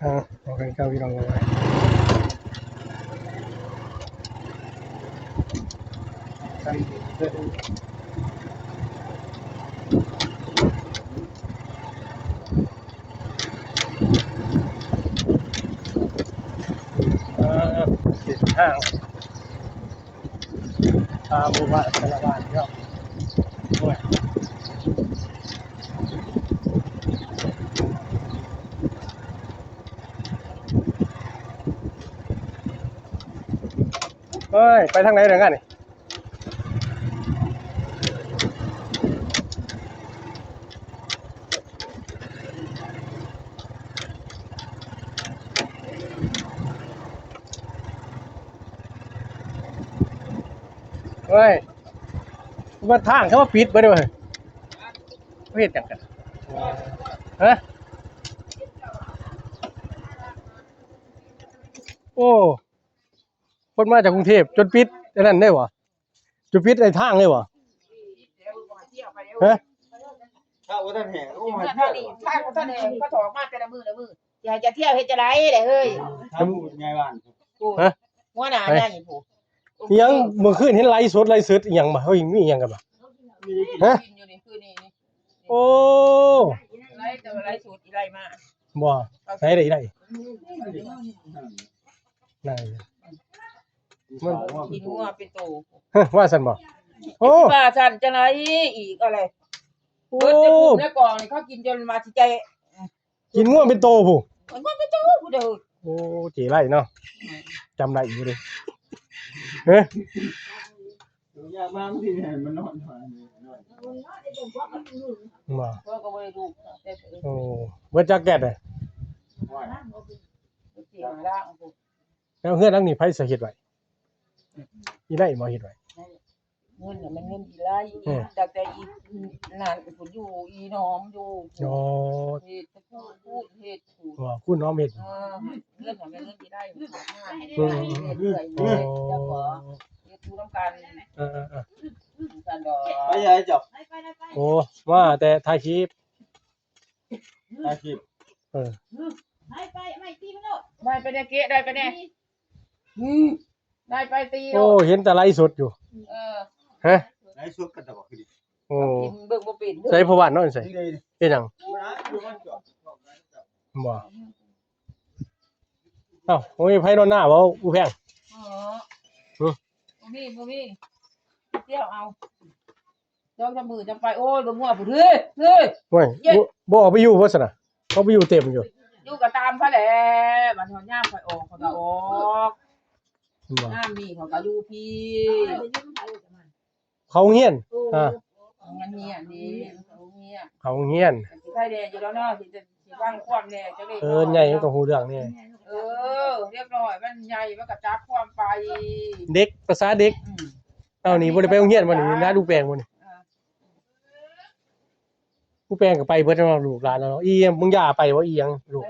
ອ່າ ພໍ້ກັນເກົ່າພີ່ນ້ອງເອີຍ. ອ່າ ເສັ້ນທາງ ຕາມໝູ່ບ້ານແຕ່ລະບ້ານເນາະ. ໂອ້ຍ ເອີຍ ໄປທາງໃດເດີງານນີ້? ເຮີ້ຍ ວ່າທາງເຂົາມາປິດເບິດເວີຍ ເຮັດຫຍັງກັນ ຮະ? ໂອ້ ຄົນມາຈາກກຸງເທບຈົນປິດອັນນັ້ນໄດ້ບໍ່? ຈະປິດໄອ້ທາງເລີຍບໍ່? ຮະ? ຖ້າບໍ່ທັນແຫ້ງ ໂອ້ຍ ຖ້າບໍ່ທັນແຫ້ງ ເຂົາຖອກມາແຕ່ລະມື້ລະມື້ ຊິໃຫ້ຈະທ່ຽວເຮັດຈັ່ງໃດລະເຮີ້ຍ? ຖາມຜູ້ໃຫຍ່ບ້ານ ຮະ? ຫົວໜ້າໃຫຍ່ຜູ້ ອີ່ຫຍັງ? ມື້ຄືນເຫັນໄລສົດ ໄລເສິດອີ່ຫຍັງບໍ່? ເຮົາມີອີ່ຫຍັງກັນບໍ່? ຮະ? ໂອ້ ໄລ ແຕ່ວ່າໄລສົດອີ່ໄລມາ ບໍ່ ໃສໄດ້ ອີ່ໄລ? ນັ້ນ ມັນກິນງົວເປັນໂຕ ຮະ ວ່າຊັ້ນບໍ່? ໂອ້ ວ່າຊັ້ນຈັ່ງໃດອີກ ເອົາແຫຼະ ໂອ້ ເບິດໃນກຸ່ມໃນກອງນີ້ ເຂົາກິນຈົນວ່າຊິແຈະ ກິນງົວເປັນໂຕພຸ້ນ ກິນງົວເປັນໂຕພຸ້ນເດີ. ໂອ້ ເຈໄລເນາະ ຈຳໄດ້ຢູ່ເດ້ ເອີ ຢາກມາມັນຊິໃຫ້ມັນນອນ ບໍ່ ເຂົາກໍບໍ່ໄດ້ດູ ໂອ້ ເບິດຈັກແກັດເດ້? ແລ້ວເຮືອນຫຼັງນີ້ໃຜສະເຮັດໄວ້? ອີ່ໄລບໍ່ເຮັດໄວ້? ເງິນນະແມ່ນເງິນອີ່ໄລ ເອີ ຕັ້ງແຕ່ອີ່ນັ້ນພຸ້ນ ຢູ່ອີ່ໜອມຢູ່ ອໍ ເຮັດຄູນເຮັດ ອໍ ຄູນໜອມເຮັດ ເອີ ເງິນນະແມ່ນເງິນອີ່ໄລ ເອີ ເຮັດເລື້ອຍໆ ອໍ ແລ້ວກໍເຮັດຢູ່ນຳກັນ ເອີໆໆ ຊັ້ນດອກ ໄປໃສເຈົ້າ? ໂອ້ ມາແຕ່ຖ່າຍຄລິບ ໄປ ເອີ ໄດ້ໄປ ໄດ້ໄປແດ່ເກະ ໄດ້ໄປແດ່ ອືມ ໄດ້ໄປຕີ ໂອ້ ເຫັນແຕ່ໄລສົດຢູ່ ເອີ ຮະ ໄລສົດກັນຕະບອກຄື ໂອ້ ກິນເບິ່ງບໍ່ເປັນ ໃສພໍ່ບ້ານເນາະ ໃສ ເຮັດຫຍັງ ບໍ່ ເອົ້າ ບໍ່ມີໃຜນອນນາບໍ່ ອູແພງ ອໍ ຫື ບໍ່ມີ ບໍ່ມີ ທ່ຽວເອົາ ສອງສາມມື້ຈັ່ງໄປ ໂອ້ຍ ເບິ່ງງົວພຸ້ນ ເຮີ້ຍ ເຮີ້ຍ ໂອ້ຍ ບໍ່ ບໍ່ອອກໄປຢູ່ບໍ່ຊັ້ນນະ ເຂົາໄປຢູ່ເຕັມຢູ່ ຢູ່ກໍຕາມເຂົາແຫຼະ ບັດຮອດຍາມຂ້ອຍອອກ ຂ້ອຍກໍອອກ ເຫັນບໍ່ ຍາມນີ້ຂ້ອຍກໍຢູ່ພີ້ ເຂົາໂຮງຮຽນ ອ່າ ເຂົາໂຮງຮຽນນີ້ ເຂົາໂຮງຮຽນ ເຂົາໂຮງຮຽນ ຊິໄດ້ແດ່ຢູ່ແລ້ວເນາະ ຊິ ຊິຟັງຄວາມແດ່ ເຈົ້າເດັກ ເອີ ໃຫຍ່ມັນກໍຮູ້ເລື່ອງແດ່ ເອີ ເດັກນ້ອຍມັນໃຫຍ່ ມັນກໍຈັບຄວາມໄປ ເດັກ ພາສາເດັກ ອືມ ເອົານີ້ບໍ່ໄດ້ໄປໂຮງຮຽນບໍ່ນີ້ ນ້າດູແປງບໍ່ນີ້ ອ່າ ຜູ້ແປງກໍໄປເບິດແລ້ວເນາະ ລູກຫຼານແລ້ວເນາະ ອີ່ຫຍັງ ບາງຢ່າໄປບໍ່ ອີ່ຫຍັງ ລູກ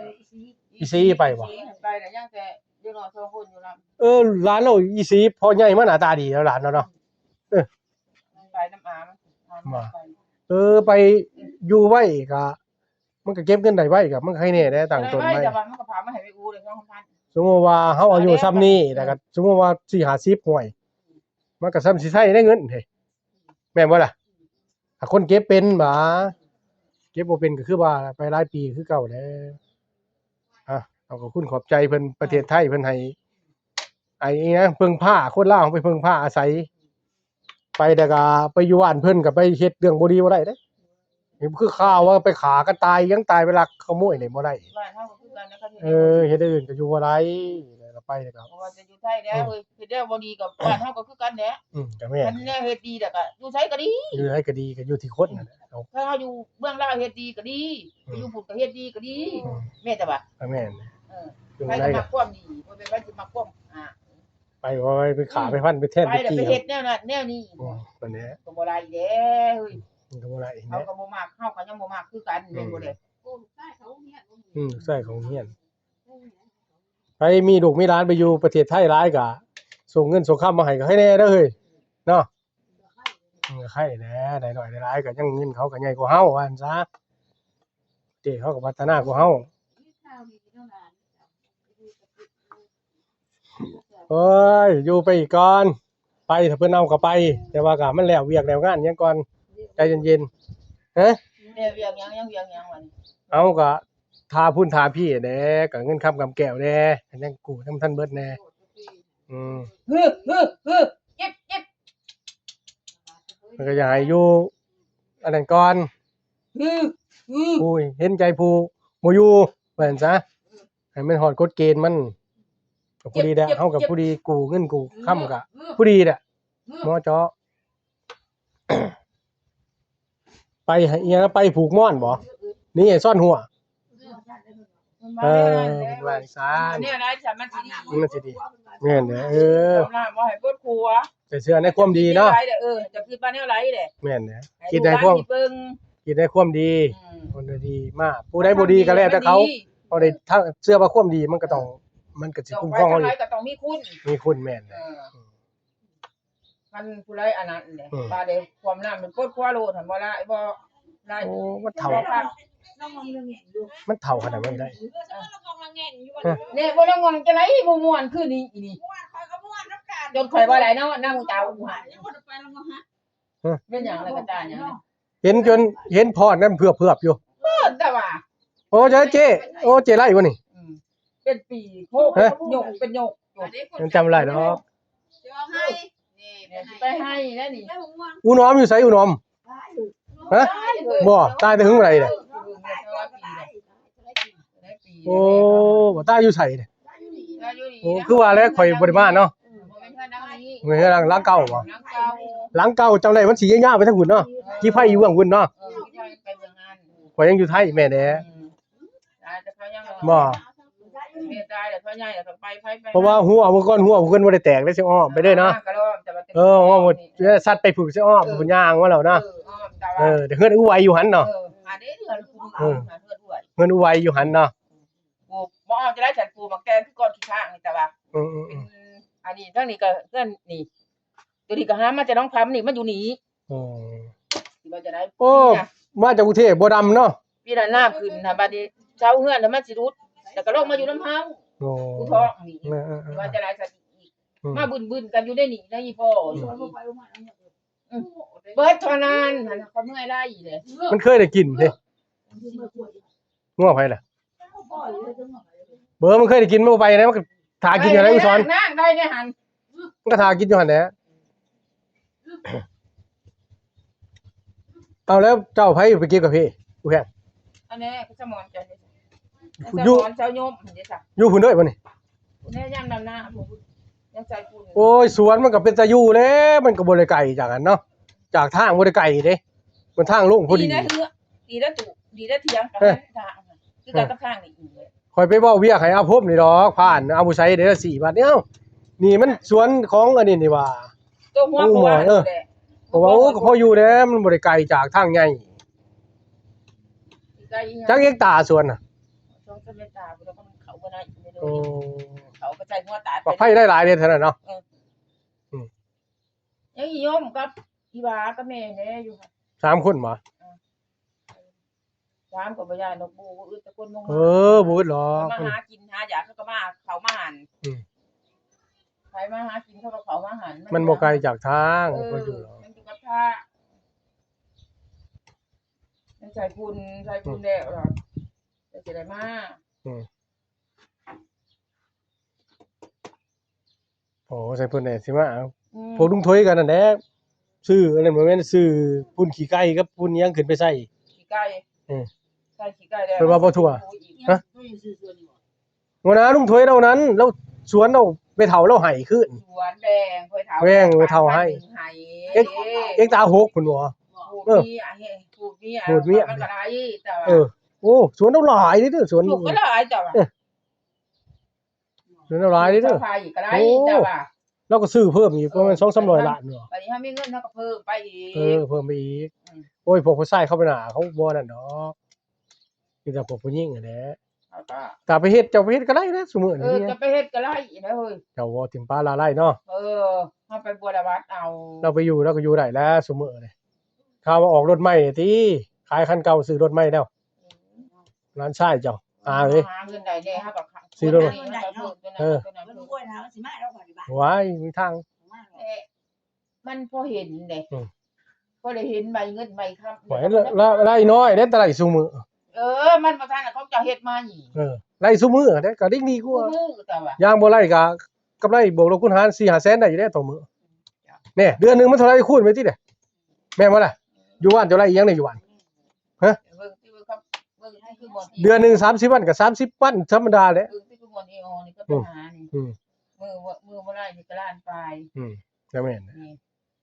ອີ່ຊີໄປບໍ່ ໄປແລ້ວ ຍັງແຕ່ເດັກນ້ອຍສອງຄົນຢູ່ນຳ ເອີ ຫຼານເຮົາ ອີ່ຊີພໍໃຫຍ່ມາໜ້າຕາດີແລ້ວ ຫຼານເຮົາເນາະ ເອີ ໄປນຳອາ ອາ ບໍ່ ໄປ ເອີ ໄປຢູ່ໄວ້ກໍ ມັນກໍເກັບເງິນໄດ້ໄວ ກໍມັນກໍໃຫ້ແດ່ ຕັ້ງຕົ້ນໄວ້ ແຕ່ວ່າມັນກໍພາມາໃຫ້ໄປອູ້ເລີຍ ສອງພັນ ສົມມຸດວ່າເຮົາອາຍຸຊ່ຳນີ້ ແລ້ວກໍສົມມຸດວ່າສີ່ຫ້າສິບ ຫ້ວຍ ມັນກໍຊ່ຳຊິໃຊ້ໄດ້ເງິນເດ້ ແມ່ນບໍ່ລະ? ຖ້າຄົນເກັບເປັນບາ ເກັບບໍ່ເປັນກໍຄືວ່າໄປຫຼາຍປີຄືເກົ່າແຫຼະ ອ່ະ ເຮົາກໍຂອບຄຸນຂອບໃຈເພິ່ນ ປະເທດໄທເພິ່ນໃຫ້ ໄອ້ອີ່ຫຍັງ ເພິ່ງພາ ຄົນລາວເຮົາໄປເພິ່ງພາອາໄສ ໄປແລ້ວກໍໄປຢູ່ບ້ານເພິ່ນກໍໄປເຮັດເລື່ອງບໍ່ດີບໍ່ໄດ້ເດ້ ນີ້ຄືຂ່າວວ່າໄປຂ້າກັນຕາຍ ຍັງຕາຍໄປລັກຂະໂມຍນີ້ບໍ່ໄດ້ ບ້ານເຮົາກໍຄືກັນນະ ເອີ ເຮັດແນວອື່ນກໍຢູ່ບໍ່ໄດ້ ແລ້ວໄປແລ້ວກໍ ບໍ່ວ່າແຕ່ຢູ່ໄທແລ້ວ ເອີ ເຮັດແນວບໍ່ດີກັບບ້ານເຮົາກໍຄືກັນແຫຼະ ອືມ ກໍແມ່ນ ຄັນແນວເຮັດດີແລ້ວກໍຢູ່ໃສກໍດີ ຢູ່ໃສກໍດີ ກໍຢູ່ທີ່ຄົນນັ້ນແຫຼະ ເຮົາ ຖ້າເຮົາຢູ່ເມືອງລາວເຮັດດີກໍດີ ອືມ ໄປຢູ່ພຸ້ນກໍເຮັດດີກໍດີ ອືມ ແມ່ນແຕ່ວ່າ ກໍແມ່ນ ເອີ ຢູ່ໃດກໍມັກຄວາມດີ ບໍ່ແມ່ນວ່າຊິມັກຄວາມ ອ່າ ໄປ ໄປຂ້າໄປຟັນໄປແທນໄປແລ້ວໄປເຮັດແນວນັ້ນແນວນີ້ ອືມ ນັ້ນແຫຼະ ກໍບໍ່ໄດ້ເດ້ເຮີ້ຍ ມັນກໍບໍ່ໄດ້ ເຂົາກໍບໍ່ມັກ ເຮົາກໍຍັງບໍ່ມັກຄືກັນ ອືມ ແມ່ນບໍ່ເດ້? ອືມ ລູກຊາຍເຂົາໂຮງຮຽນ ໄປມີລູກມີຫຼານໄປຢູ່ປະເທດໄທຫຼາຍ ກໍສົ່ງເງິນສົ່ງຄຳມາໃຫ້ກໍໃຫ້ແດ່ເດີເຮີ້ຍ ເນາະ ອືມ ກໍໃຫ້ແດ່ ໄດ້ໜ້ອຍໄດ້ຫຼາຍ ກໍຍັງເງິນເຂົາກໍໃຫຍ່ກວ່າເຮົາ ວ່າຊັ້ນຊະ ປະເທດເຮົາກໍພັດທະນາກວ່າເຮົາ. ມີຂ່າວດີເນາະຫຼານ ໂອ້ຍ ຢູ່ໄປອີກກ່ອນ ໄປ ຖ້າເພິ່ນເອົາກໍໄປ ແຕ່ວ່າກໍມັນແລ້ວວຽກແລ້ວງານຫຍັງກ່ອນ ໃຈເຢັນໆ ຮະ ແລ້ວວຽກຫຍັງ ຍັງວຽກຫຍັງວະນີ້ ເອົາ ກໍຖ້າພຸ້ນຖ້າພີ້ແດ່ ກໍເງິນຄຳກຳແກ້ວແດ່ ຍັງກູ້ຍັງບໍ່ທັນເບິດແດ່ ອືມ ຮຶ ຮຶ ຮຶ ເກັບ ເກັບ ມັນກໍຢາກໃຫ້ຢູ່ອັນນັ້ນກ່ອນ ອື ອື ຜູ້ເຫັນໃຈຜູ້ບໍ່ຢູ່ ວ່າຊັ້ນຊະ ໃຫ້ມັນຮອດກົດເກນມັນ ກໍພໍດີແຫຼະ ເຮົາກໍພໍດີກູ້ເງິນກູ້ຄຳກໍພໍດີແຫຼະ ເໝາະເຈາະ ໄປໃຫ້ອີຫຍັງ ໄປຜູກມ່ອນບໍ ນີ້ໃຫ້ຊ້ອນຫົວ ເອີ ເພິ່ນວ່າຈັ່ງຊັ້ນ ແນວໃດຊະມັນຊິດີ ມັນຊິດີ ແມ່ນເດີ ເອີ ສຳລັບບໍ່ໃຫ້ເບິດຄົວ ແຕ່ເຊື່ອໃນຄວາມດີເນາະ ເອີ ຈະຄິດວ່າແນວໃດແຫຼະ ແມ່ນເດີ ໃຫ້ ຄິດໃນຄວາມ ເບິ່ງ ຄິດໃນຄວາມດີ ອືມ ຄົນດີມາ ຜູ້ໃດບໍ່ດີກໍແລ້ວແຕ່ເຂົາ ເຮົາໄດ້ເຊື່ອວ່າຄວາມດີມັນກໍຕ້ອງ ມັນກໍຊິຄຸ້ມຄອງເຮົາຢູ່ ຕ້ອງມີຄຸນ ມີຄຸນ ແມ່ນເດີ ເອີ ຄັນຜູ້ໃດອັນນັ້ນແຫຼະ ອືມ ວ່າໄດ້ຄວາມນ້ຳມັນປົດຄົວໂລດຫັ້ນບໍ່ລະ ບໍ່ລະ ໂອ້ ມັນເຖົ້າ ມັນເຖົ້າຂະໜາດນັ້ນໄດ້ ແນ່ ບໍ່ລະງ່ອງຈັ່ງໃດ ບໍ່ມ່ວນຄືນີ້ອີນີ້ ຂ້ອຍກໍມ່ວນນຳກັນ ຈົນຂ້ອຍບໍ່ໄດ້ນອນນຳເຈົ້າ ຮະ ແມ່ນຫຍັງລະກະຕ່າຫຍັງ ເຫັນຈົນເຫັນພອນກັນເຜືອບໆຢູ່ ເອີ ແຕ່ວ່າ ໂອ້ ເຈ້ ເຈ້ ໂອ້ ເຈ້ໄລ່ບໍ່ນີ້ ອືມ ເປັນປີໂພ ຮະ ຍົກ ເປັນຍົກຢູ່ ຍັງຈຳໄດ້ດອກ ຊິໄປໃຫ້ແລ້ວນີ້ ອູໜອມຢູ່ໃສອູໜອມ ຮະ ບໍ່ ຕາຍແຕ່ຫຶງປານໃດແຫຼະ ໂອ້ ຕາຍຢູ່ໃສ ໂອ້ ຄືວ່າແຫຼະ ຂ້ອຍບໍ່ໄດ້ມາເນາະ ບໍ່ແມ່ນເຮືອນຫຼັງນີ້ ແມ່ນເຮືອນຫຼັງ ຫຼັງເກົ່າບໍ ຫຼັງເກົ່າ ຫຼັງເກົ່າ ຈຳໄດ້ ມັນຊິຍາວໄປທາງພຸ້ນເນາະ ເອີ ທີ່ໄຟຢູ່ເບື້ອງພຸ້ນເນາະ ເອີ ໄປເບື້ອງນັ້ນ ຂ້ອຍຍັງຢູ່ໄທແມ່ແດ່ ອືມ ຕາຍແຕ່ເຂົາຍັງ ບໍ່ ແມ່ຕາຍແລ້ວເຂົາໃຫຍ່ແລ້ວກໍໄປ ໄປ ໄປ ເພາະວ່າຮົ້ວເມື່ອກ່ອນ ຮົ້ວເພິ່ນບໍ່ໄດ້ແຕກເດ້ ຊິອ້ອມໄປເດ້ເນາະ ອ່າ ກໍລອມ ແຕ່ວ່າ ເອີ ອ້ອມ ສັດໄປຜຶກ ຊິອ້ອມ ເອີ ເພິ່ນຍ່າງມາແລ້ວເນາະ ເອີ ອ້ອມ ແຕ່ວ່າ ເອີ ແຕ່ເຮືອນອູໄວຢູ່ຫັ້ນເນາະ ເອີ ອັນນີ້ເຮືອນ ເອີ ເຮືອນອູໄວ ເຮືອນອູໄວຢູ່ຫັ້ນເນາະ ປູກ ບໍ່ເອົາຈະໄດ້ ສັນປູກໝາກແຕງຄືກ່ອນຂີ້ຄ້າງນີ້ ແຕ່ວ່າ ອືມໆໆ ເປັນ ອັນນີ້ ທາງນີ້ກໍເຮືອນນີ້ ຕົວນີ້ກໍຫາມາຈາກໜອງຜາ ນີ້ ມັນຢູ່ນີ້ ໂອ້ ຊິວ່າຈະໄດ້ ໂອ້ ມາຈາກກຸງເທບບໍ່ດຳເນາະ ປີນັ້ນນ້ຳຂຶ້ນຫັ້ນ ບັດນີ້ເສົາເຮືອນມັນຊິຫຼຸດ ແລ້ວກໍລົງມາຢູ່ນຳເຮົາ ໂອ້ ພູທອງນີ້ ເອີໆ ຊິວ່າຈະໄດ້ ອືມ ມາບຶ້ນໆກັນຢູ່ໃນນີ້ ໃນອີ່ພໍ່ນີ້ ອືມ ອືມ ເບິດເທົ່ານັ້ນ ຫັ້ນ ຂ້ອຍເມື່ອຍຫຼາຍອີກເດ້ ມັນເຄີຍໄດ້ກິນເດ້ ງົວໃຜລະ ເບີ ມັນເຄີຍໄດ້ກິນ ມັນບໍ່ໄປໃດ ມັນກໍຖ້າກິນຢູ່ໃນອຸສອນ ນາງໄດ້ໃນຫັ້ນ ມັນກໍຖ້າກິນຢູ່ຫັ້ນແຫຼະ ເອົາແລ້ວເຈົ້າໃຜໄປເກັບກາເຟ ຜູ້ແພງ ອັນນີ້ສະໝອນເຈົ້າ ຢູ່ ສະໝອນເຈົ້າໂຍມເດ້ຊະ ຢູ່ພຸ້ນເດີບໍ່ນີ້ ແນ່ຍາມນຳໜ້າພຸ້ນ ຍັງໃສ່ຝຸ່ນ ໂອ້ຍ ສວນມັນກໍເປັນຕາຢູ່ແຫຼະ ມັນກໍບໍ່ໄດ້ໄກຈາກຫັ້ນເນາະ ຈາກທາງບໍ່ໄດ້ໄກເດ້ ມັນທາງລົງພໍດີ ດີໄດ້ເຮືອ ດີໄດ້ຕູ້ ດີໄດ້ຖຽງກັນ ເອີ ທາງ ຄືກັນກັບທາງນີ້ອີກ ຂ້ອຍໄປເວົ້າວຽກໃຫ້ອາພົມນີ້ດອກ ຜ່ານອາບຸໄຊເດ້ ສີ່ບາດນີ້ ເອົ້າ ນີ້ມັນສວນຂອງອັນນີ້ນີ້ຫວ່າ ຕົວຫົວ ໂອ້ ໂພວ່າ ເອີ ເພາະວ່າ ໂອ້ ກໍພໍຢູ່ແຫຼະ ມັນບໍ່ໄດ້ໄກຈາກທາງໃຫຍ່ ໄກອີຫຍັງ ຈັກເຮັກຕາສວນນະ ສອງສາມເຮັກຕາ ເຂົາບໍ່ໄດ້ ໂອ້ ເຂົາກໍໃສ່ຫົວຕາດ ບັກໄຟໄດ້ຫຼາຍເດ້ເທົ່ານັ້ນເນາະ ເອີ ອືມ ຍັງອີ່ຍົມກັບອີ່ຫວາກັບແມ່ແດ່ຢູ່ ສາມຄົນບໍ? ເອີ ສາມກໍບໍ່ຢ້ານດອກ ບໍ່ ບໍ່ອຶດແຕ່ຄົນມາ ເອີ ບໍ່ອຶດຫຼອກ ມາຫາກິນຫາຢາກ ເຂົາກໍມາ ເຂົາມາຫັ້ນ ອືມ ໃຜມາຫາກິນເຂົາກໍເຂົ້າມາຫັ້ນ ມັນບໍ່ໄກຈາກທາງ ເອີ ມັນຢູ່ ມັນຢູ່ກັບທາງ ມັນໃສ່ຝຸ່ນ ໃສ່ຝຸ່ນແລ້ວລະ ແລ້ວຊິໄດ້ມາ ອືມ ໂອ້ ໃສ່ຝຸ່ນແຫຼະ ຊິມາເອົາ ອືມ ພວກລຸງຖອຍກັນນັ້ນແຫຼະ ຊື້ອັນນັ້ນ ບໍ່ແມ່ນ ຊື້ຝຸ່ນຂີ້ໄກ່ກັບຝຸ່ນຫຍັງຂຶ້ນໄປໃສ່ ຂີ້ໄກ່ ເອີ ໃສ່ຂີ້ໄກ່ແລ້ວ ເພິ່ນວ່າບໍ່ທົ່ວ ຮະ ບໍ່ນະ ລຸງຖອຍລາວນັ້ນ ລາວສວນລາວ ແມ່ເຖົ້າລາວໃຫ້ຄືນ ສວນແບ່ງ ແບ່ງແມ່ເຖົ້າໃຫ້ ເອັກ ເອັກຕາຫົກພຸ້ນບໍ່ ເອີ ປູດເມຍ ປູດເມຍ ມັນກໍໄດ້ ແຕ່ວ່າ ເອີ ໂອ້ ສວນລາວຫຼາຍເດ້ ສວນ ປູກກໍຫຼາຍ ແຕ່ວ່າ ເອີ ເປັນຫຼາຍເດ້ ເຈົ້າພາອີກກໍໄດ້ ໂອ້ ເຈົ້າວ່າ ລາວກໍຊື້ເພີ່ມອີກປະມານສອງສາມຮ້ອຍລ້ານເນາະ ບັດນີ້ເຮົາມີເງິນເຮົາກໍເພີ່ມໄປອີກ ເອີ ເພີ່ມໄປອີກ ອືມ ໂອ້ຍ ພວກຜູ້ຊາຍເຂົາໄປໜ້າເຂົາບໍ່ນັ້ນດອກ ມີແຕ່ພວກຜູ້ຍິງຫັ້ນແຫຼະ ເຂົາກໍ ຖ້າໄປເຮັດ ເຈົ້າໄປເຮັດກໍໄດ້ເດ້ ຊຸມື້ນີ້ ເອີ ເຈົ້າໄປເຮັດກໍໄດ້ນະເຮີ້ຍ ເຈົ້າບໍ່ຖິ້ມປາລະໄລເນາະ ເອີ ເຮົາໄປບົວລະວັດເອົາ ລາວໄປຢູ່ ລາວກໍຢູ່ໄດ້ແຫຼະ ຊຸມື້ນີ້ ຂ່າວວ່າອອກລົດໃໝ່ຕິ ຂາຍຄັນເກົ່າ ຊື້ລົດໃໝ່ແລ້ວ ອືມ ຫຼານຊາຍເຈົ້າ ອາເອີຍ ຫາເງິນໄດ້ແດ່ ເຮົາກໍຊື້ລົດ ເອີ ໄປຫາມັນຊິມາແລ້ວບັດນີ້ບາດ ວ້າຍ ມີທາງ ມາແລ້ວ ແຕ່ມັນພໍເຫັນເດ້ ອືມ ພໍໄດ້ເຫັນໃບເງິນໃບຄຳ ໂອ້ຍ ລາຍ ລາຍນ້ອຍເດ້ ແຕ່ໄລ່ຊຸມື້ ເອີ ມັນບໍ່ທັນ ຂອງເຈົ້າເຮັດມານີ້ ເອີ ໄລ່ຊຸມື້ເດ້ ກໍດີກວ່າ ຊຸມື້ ແຕ່ວ່າ ຢ່າງບໍ່ໄລ່ກໍກຳໄລບວກລົບຄູນຫານສີ່ຫ້າແສນໄດ້ຢູ່ເດ້ຕໍ່ມື້ ແນ່ ເດືອນໜຶ່ງມັນເທົ່າໃດ ຄູນໄປຕິເດ້ ແມ່ນບໍ່ລະ? ຢູ່ບ້ານເຈົ້າໄລ່ອີ່ຫຍັງແດ່ຢູ່ບ້ານ? ຮະ? ເບິ່ງຕິ ເບິ່ງ ເບິ່ງຕິ ຄືບ່ອນ ເດືອນໜຶ່ງສາມສິບວັນກໍສາມສິບວັນທຳມະດາແຫຼະ ເບິ່ງຕິ ຄືບ່ອນເອອໍນີ້ກໍ ອືມ ໄປຫານີ້ ອືມ ມື້ ມື້ບໍ່ໄລ່ນີ້ກໍລ້ານປາຍ ອືມ ກໍແມ່ນ ນີ້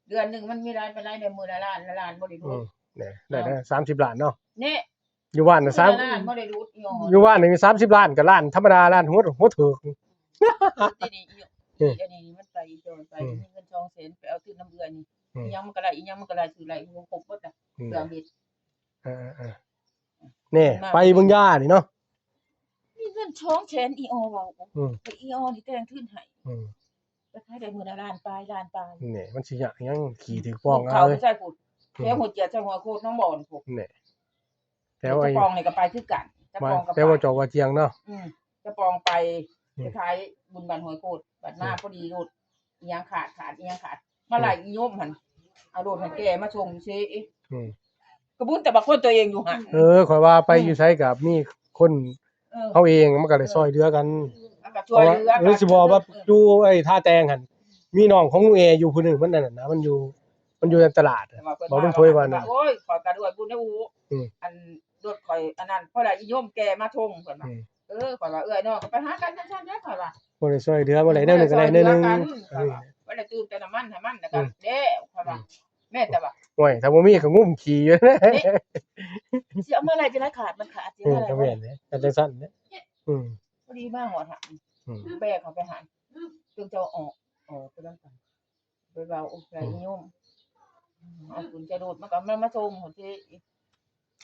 ເດືອນໜຶ່ງມັນມີຫຼາຍປານໃດແດ່ ມື້ລະລ້ານ ລະລ້ານບໍ່ໄດ້ ອືມ ເດ້ ໄດ້ ເອົ້າ ສາມສິບລ້ານເນາະ ນີ້ ຢູ່ບ້ານນະ ມື້ລະລ້ານບໍ່ໄດ້ຫຼຸດ ອີ່ຫຍັງ ຢູ່ບ້ານນີ້ສາມສິບລ້ານ ກໍລ້ານທຳມະດາ ລ້ານຫົວ ຫົວເຖິກ ທີ່ນີ້ ອີ່ ເອີ ອັນນີ້ມັນໄປ ອີ່ຈອຍໄປ ອືມ ມີເງິນສອງແສນ ໄປເອົາທຶນນຳເອື້ອຍນີ້ ອືມ ອີ່ຫຍັງມັນກໍໄດ້ ອີ່ຫຍັງມັນກໍໄດ້ ຊື້ໄດ້ ຄົບເບິດລະ ອືມ ເຄື່ອງເຮັດ ເອີໆໆ ແນ່ ໄປເບິ່ງຢານີ້ເນາະ ມີເງິນສອງແສນ ອີ່ອໍເວົ້າ ອືມ ໄປ ອີ່ອໍນີ້ແຕ່ງທຶນໃຫ້ ອືມ ໄປຂາຍໄດ້ມື້ລະລ້ານປາຍ ລ້ານປາຍ ແນ່ ມັນຊິຍາກຫຍັງ ຂີ້ຖືກປອງ ເອົາເລີຍ ໃສ່ພຸ້ນ ອືມ ແຖວຫົວຈຽດ ໃສ່ຫົວໂຄດ ໜອງບອນພຸ້ນ ແນ່ ແຖວ ຈະປອງນີ້ກໍໄປຄືກັນ ຈະປອງກໍໄປ ແຖວເຈົ້າວ່າຈຽງເນາະ ອືມ ຈະປອງໄປ ອືມ ໄປຂາຍບຸນບ້ານຫ້ວຍໂຄດ ບັດມາ ອືມ ພໍດີລົດ ອີ່ຫຍັງຂາດ ຂາດ ອີ່ຫຍັງຂາດ ມາໄລ່ ອືມ ອີ່ໂຍມຫັ້ນ ເອົາລົດຫັ້ນແກ່ມາສົ່ງເສຍ ອືມ ກະບຸນແຕ່ບັກຄົນຕົວເອງຢູ່ຫັ້ນ ເອີ ຂ້ອຍວ່າໄປ ອືມ ຢູ່ໃສກະມີຄົນ ເອີ ເຮົາເອງມັນກະໄດ້ ເອີ ຊ່ອຍເຫຼືອກັນ ມັນກະຊ່ວຍເຫຼືອກັນ ຫຼືຊິບອກວ່າ ເອີ ຢູ່ໄອ້ທ່າແຕງຫັ້ນ ມີນ້ອງຂອງລຸງແອຢູ່ຜູ້ໜຶ່ງ ມັນອັນນັ້ນນະ ມັນຢູ່ ມັນຢູ່ໃນຕະຫຼາດ ບອກລຸງໂທຍວ່ານັ້ນ ໂອ້ຍ ຂ້ອຍກະດ້ວຍບຸນເດ້ອູ ອືມ ອັນລົດຂ້ອຍອັນນັ້ນ ພໍໄດ້ອີ່ໂຍມແກ່ມາສົ່ງ ເພິ່ນວ່າ ອືມ ເອີ ຂ້ອຍວ່າເອື້ອຍນ້ອງກໍໄປຫາກັນຊັ້ນໆເດ້ ຂ້ອຍວ່າ ບໍ່ໄດ້ຊ່ອຍເຫຼືອ ບໍ່ໄດ້ແນວໜຶ່ງກໍໄດ້ແນວໜຶ່ງ ເອີ ບໍ່ໄດ້ຕື່ມແຕ່ນ້ຳມັນໃຫ້ມັນ ແລ້ວກໍ ອືມ ແລ້ວ ຂ້ອຍວ່າ ອືມ ແມ່ນແຕ່ວ່າ ໂອ້ຍ ຖ້າບໍ່ມີກໍງຸ້ມຂີ້ຢູ່ ເດ້ ຊິເອົາມາໄລ່ຈັ່ງໃດຂາດ ມັນຂາດ ອືມ ຈັ່ງໃດ ກໍແມ່ນເດ້ ກໍຈັ່ງຊັ້ນເດ້ ອືມ ພໍດີມາຮອດຫັ້ນ ອືມ ແບກເຂົ້າໄປຫັ້ນ ຈຶ່ງຈະອອກ ອອກໄປນຳກັນ ໄປເວົ້າ ໂອ້ ໄດ້ ອືມ ໂຍມ ເອົາບຸນໃຈໂລດ ມັນກໍມາ ມາສົ່ງພຸ້ນຕິ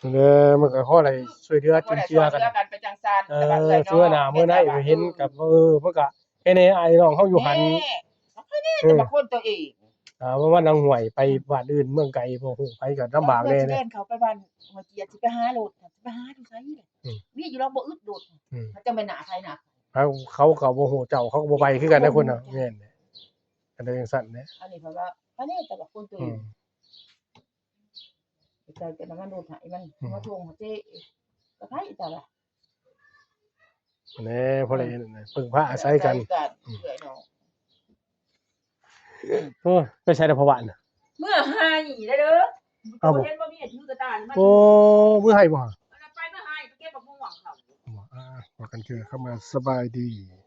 ເອີ ມັນກໍພໍໄດ້ຊ່ວຍເຫຼືອຈຸນເຈືອກັນ ພໍໄດ້ຊ່ວຍເຫຼືອກັນໄປຈັ່ງຊັ້ນ ເອີ ແຕ່ວ່າເອື້ອຍນ້ອງ ເທື່ອໜ້າມື້ໃດເຫັນກໍ ເອີ ມັນກໍ ເຫັນໄອ້ນ້ອງເຮົາຢູ່ຫັ້ນ ແນ່ ເອີ ແຕ່ວ່າຄົນຕົວເອງ ອ່າ ວ່ານາງຫ້ວຍໄປບ້ານອື່ນເມືອງໄກ ບໍ່ຮູ້ໃຜກໍລຳບາກແດ່ ຊິແລ່ນເຂົ້າໄປບ້ານຫົວຈຽດ ຊິໄປຫາໂລດ ຊິໄປຫາຢູ່ໃສ ອືມ ມີຢູ່ດອກ ບໍ່ອຶດໂລດ ອືມ ເຂົາຈະແມ່ນໜ້າໃຜໜ້າ ເຂົາ ເຂົາກໍບໍ່ຮູ້ເຈົ້າ ເຂົາກໍບໍ່ໄປຄືກັນນະ ຄົນເຮົາ ແມ່ນແຫຼະ ກໍໄດ້ຈັ່ງຊັ້ນແຫຼະ ອັນນີ້ເຂົາວ່າ ອັນນີ້ແຕ່ວ່າຄົນຕົວເອງ ອືມ ໃສ່ແຕ່ນ້ຳມັນໂລດໃຫ້ມັນ ອືມ ມາໂທຫາເຈ້ ກໍໃຜອີກແລ້ວ ແນ່ ພໍໄດ້ ອືມ ເພິ່ງພາອາໄສກັນ ອືມ ເອື້ອຍນ້ອງ ໂອ້ຍ ໄປໃສລະພໍ່ບ້ານ ເມືອໄຮ່ເດີ ເອົາບໍ່ ເຫັນບໍ່ມີຖືກະຕ່າຍ ໂອ້ ເມືອໄຮ່ບໍ່ ມັນໄປເມືອໄຮ່ໄປເກັບບັກມ່ວງເຂົາ ອ່າ ພໍກັນເທື່ອ ເຂົ້າມາສະບາຍດີ